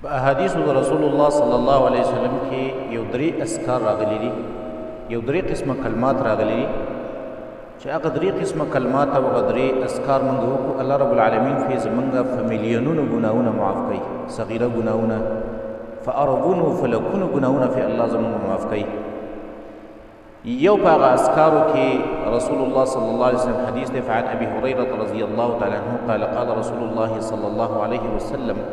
په احادیث د رسول الله صلی الله علیه وسلم کې یو درې اذکار راغلي دي، یو درې قسمه کلمات راغلي دي چې هغه درې قسمه کلمات او هغه درې اذکار موږ وکړو، الله رب العالمین فی زمونږ په میلیونونو ګناهونه معاف کوي، صغیره ګناهونه، په اربونو فلکونو ګناهونه فی الله زمونږ معاف کوي. یو په هغه اذکارو کې رسول الله صلی الله علیه وسلم حدیث دی، فعن ابي هريره رضی الله تعالی عنه قال قال رسول الله صلی الله علیه وسلم.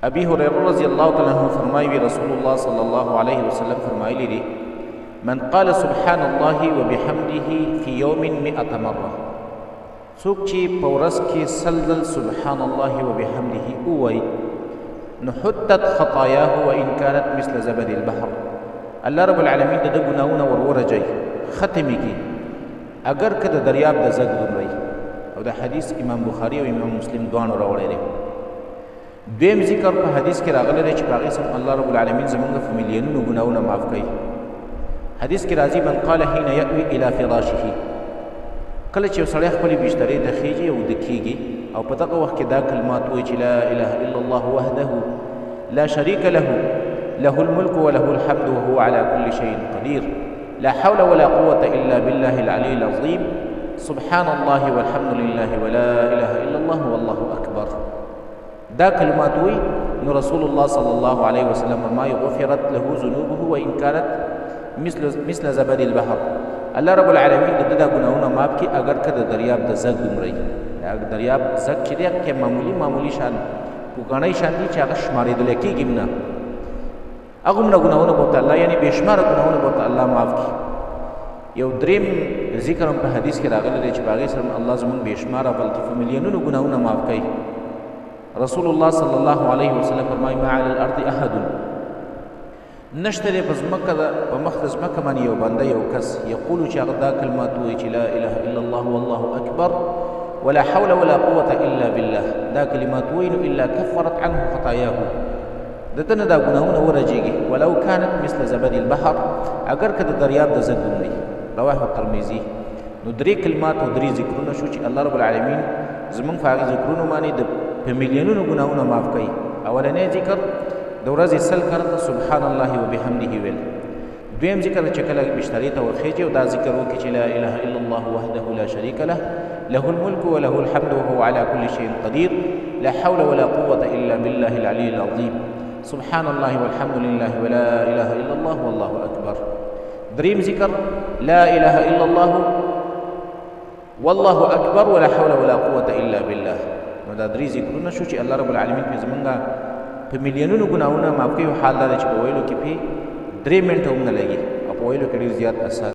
ابي هريره رضی الله تعالی عنه فرمایي رسول الله صلی الله علیه وسلم فرمایلی دي، من قال سبحان الله وبحمده في يوم 100 مره، څوک چې په ورځ کې 100 ځل سبحان الله وبحمده ووایي نو حتت خطاياه وان كانت مثل زبد البحر، الله رب العالمین د ده ګناهونه ورورجوي، ختم یې کړي، اګر که د دریاب د زګ دومره وي. او د حدیث امام بخاري او امام مسلم دواړو راوړی دی. دویم ذکر په حدیث کې راغلی دی چې په هغې سره الله رب العالمین زموږ په میلیونونو ګناهونه معاف کوي. حدیث کې راځي، من قال حين یأوي الی فراشه، کله چې یو سړی خپلې بسترې ته خېږي او ویده کېږي او په دغه وخت کې دا کلمات وایي چې لا اله الا الله وحده لا شریک له له الملك وله الحمد وهو على كل شيء قدير لا حول ولا قوة إلا بالله العلي العظيم سبحان الله والحمد لله ولا إله إلا الله والله أكبر. دا کلمات وی نو رسول الله صلی الله علیه وسلم فرمایي غفرت له ذنوبه وإن كانت مثل زبد البحر. الله رب العالمین د ده دا ګناهونه معاف کړي اګر که د دریاب د زګ دومره وي. دریاب زګ چې دی هغه معمولي معمولي شان پوکاڼۍ شان دي چې هغه شمارېدلی کېږي هم نه، هغه هومره ګناهونه به ورته الله یعنې بېشماره ګناهونه به ورته الله معاف کړي. یو دریم ذکر هم په حدیث کې راغلی دی چې په هغې سره هم الله زموږ بېشماره بلکې په میلیونونو ګناهونه معاف کوي. رسول الله صلی الله علیه وسلم فرمایي ما علی الارض احد، نشته دی په ځمکه په مخ د ځمکه باندې یو بنده یو کس یقول چې هغه دا کلمات ووایي چې لا اله الا الله والله اکبر ولا حول ولا قوة الا بالله، دا کلمات ووایي نو الا کفرت عنه خطایاه، د ده نه دا ګناهونه ورجېږي ولو كانت مثل زبد البحر، اګر که د دریاب د زګ دومره وي. رواه الترمذي. نو درې کلمات او درې ذکرونه شو چې الله رب العالمین زموږ په هغې ذکرونو باندې د په میلیونونو ګناهونه معاف کوي. اولنی ذکر د ورځې 100 کرته سبحان الله وبحمده ویل. دویم ذکر چې کله بسترې ته ورخېږي او دا ذکر وکړي چې لا اله الا الله وحده لا شریک له له الملك وله الحمد وهو على كل شيء قدير لا حول ولا قوة إلا بالله العلي العظيم سبحان الله والحمد لله ولا إله إلا الله والله أكبر. دريم ذكر لا إله إلا الله والله أكبر ولا حول ولا قوة إلا بالله. نو دا درې ذکرونه شو چې الله رب العالمین پې زمونږ په میلیونونو ګناهونه معاف کوي. حال دا دی چې په ویلو کې پې 3 منټه هم نه لګي او په ویلو کې ډېر زیات اسان.